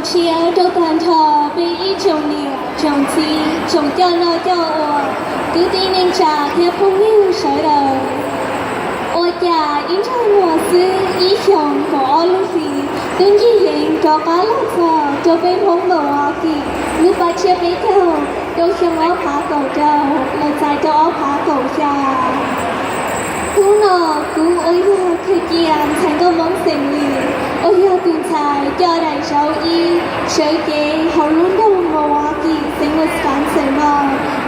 Tshiab rau tag nrho peb ib tsoom niam tsoom txiv tsoom coj noj coj ua, kwv tij neej tsa thiab phooj ywg sawv daws. Ua cas ib ntsais muag xwb ib xyoos kaum ob lub hlis twb ncig yees rov qab los txog rau peb Hmoob Milwaukee lub pab tshiab peb caug rau xyoo ob phav kaum rau los txais rau ob phav kaum xya. Hnub no kuv uas yog thawj cia ntxhais nkauj Hmoob xeem Lis uas yog tus ntxhais coj daim zauv ib sawv cev hauv lub nroog Milwaukee xeev Wisconsin no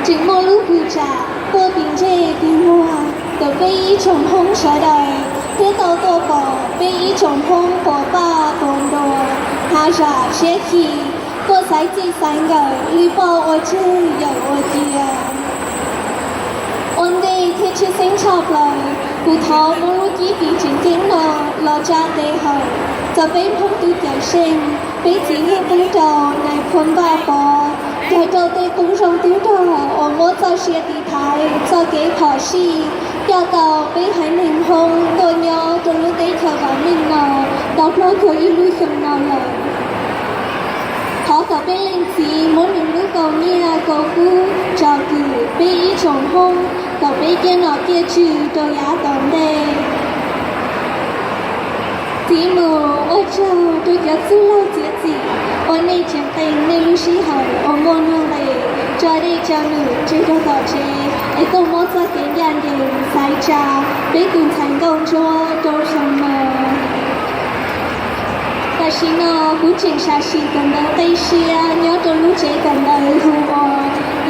tseem muaj lub hwj tsam tuaj tim ntsej tim muag ntawm peb ib tsoom Hmoob sawv daws thiab tau tuaj pom peb ib tsoom Hmoob quas paj quas nruas, hav zam siab khi, tuaj xaiv txij xaiv nkawm li poj ua tseg yawm ua cia. Ua ntej thiab tshwj xeeb tshaj plaws, kuv thov muab lub cib fim tseem ceeb no los tsa tes hawm txog peb Hmoob tus cawm seej, peb txiv neej tub rog nais phoo Vaj Pov, nrog rau tej qub zoo tub rog uas muab txoj sia tiv thaiv txoj kev phom sij coj tau peb haiv neeg Hmoob tuaj nyob rau lub teb chaws vam meej no tau plaub caug ib lub xyoo no lawm. Thov kom peb leej txiv muab nws lub kaus nyiaj kaus kub tsom kwm peb ib tsoom Hmoob kom peb ciaj nom ciaj tswv rau yav tom ntej. Txiv mus, ua tsaug rau cov txwj laug txiav txim uas nej tseem qee nej lub sij hawm uas muaj nuj nqis tso dej tso num tseg rau tom tsev es tuaj muab txoj kev ncaj ncees xaiv tsa peb tus ntxhais nkauj ntsuab rau xyoo no. Tam sim no kuv tseem sam sim kawm ntawv qib siab nyob rau lub tsev kawm ntawv hu ua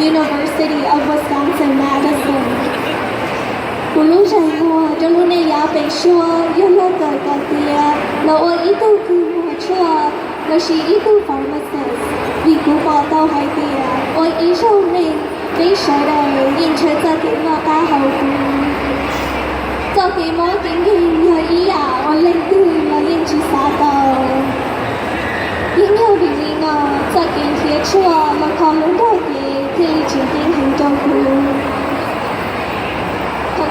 University of Wisconsin-Madison. Kuv lub zais muag rau lub neej yav pem suab yog luag kawm kom tiav los ua ib tug kws muag tshuaj lossis ib tug pharmacist, vim kuv pom tau hais tias ua ib zaug neeg peb sawv daws yeej ntshaw txoj kev noj qab haus huv. Txoj kev mob kev nkeeg yog ib yam uas leej twg los yeej tsis xav tau. Yeej yog vim li no txoj kev nrhiav tshuaj los kho lub nrog kev thiaj li tseem ceeb heev rau kuv. Thaum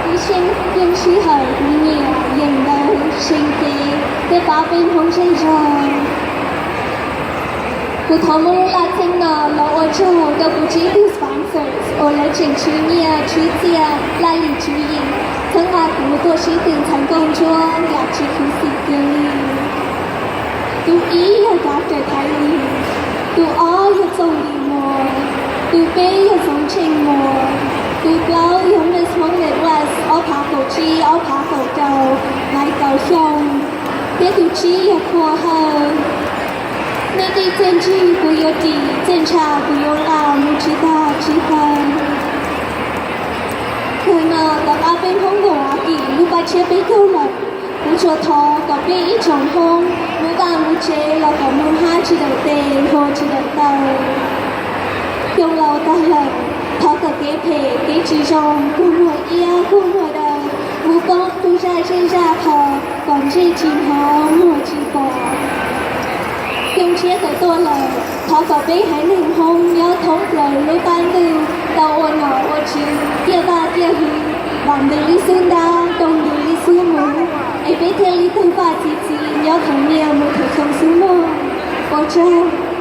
kuv yeej sij hawm kuv nyiam yeem ntawv seev cev thiab pab peb Hmoob zej zog. Kuv thov muab lub laj txheeb no los ua tsaug rau kuv tsib tug sponsors uas lawv tseem tswv nyiaj tswv txiaj laj lim tswv yim txhawb nqa kuv tuaj sib tw ntxhais nkauj ntsuab yam tsis khuv xim kiag li. Tus ib yog Doctor Thaiv Lis, tus ob yog Txooj Lis Muas, tus peb yog Txoov Tsheej Muas, tus plaub yog Miss Hmoob Midwest ob phav kaum tsib ob phav kaum rau, laiv kaum xyoo, thiab tus tsib yog Phua Hawj. Nej tej txiaj ntsig kuv yuav ris, txiaj ntsha kuv yuav nqa mus tsis tag tsis kawg. Kawg no tom qab peb Hmoob Milwaukee lub pab tshiab peb caug lawm, kuv tsuas thov kom peb ib tsoom Hmoob mus vaj mus tsev los kom mus hab tsis dawm tes hlua tsis dawm taw. Xyoo laus tag lawm, thov kom kev phem kev tsis zoo kua muag iab kua muag daw mus poob rau zaj zej zaj qho kom ntsej tsis hnov muag tsis pom. Xyoo tshiab tawm tuaj lawm, thov kom peb haiv neeg Hmoob nyob thoob plaws lub qab ntuj tau ua nom ua tswv, ciaj vaj ciaj hwv, vam ntws ib xub ntab, doog ntws ib xub mus, es peb thiaj li tawg paj txi txiv nyob thaum niaj mus thaum xyoo xub mog. Ua tsaug.